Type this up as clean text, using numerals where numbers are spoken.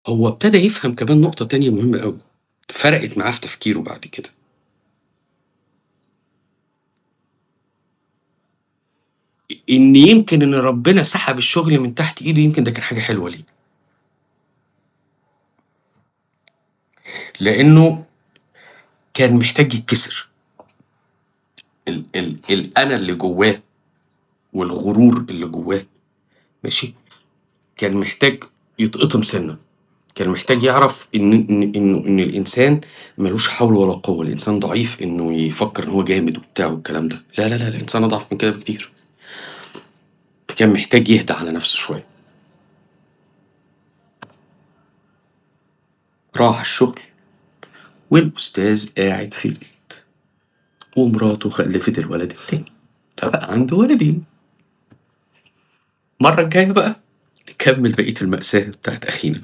هو ابتدى يفهم كمان نقطة تانية مهمة أوي، فرقت معاه في تفكيره بعد كده. إن يمكن إن ربنا سحب الشغل من تحت إيده، يمكن ده كان حاجة حلوة ليه. لإنه كان محتاج يتكسر. ال ال الأنا اللي جواه والغرور اللي جواه، ماشي، كان محتاج يتقطم سِنّة، كان محتاج يعرف إن إن إنه إن الإنسان ما لوش حول ولا قوة، الإنسان ضعيف إنه يفكر إن هو جامد وبتاع والكلام ده، لا، لا، لا، الإنسان أضعف من كده بكتير. فكان محتاج يهدى على نفسه شوية. راح الشغل والأستاذ قاعد في البيت، ومراته خلفت الولد التاني، فبقى عنده ولدين. المرة الجاية بقى نكمل بقية المأساة بتاعة أخينا.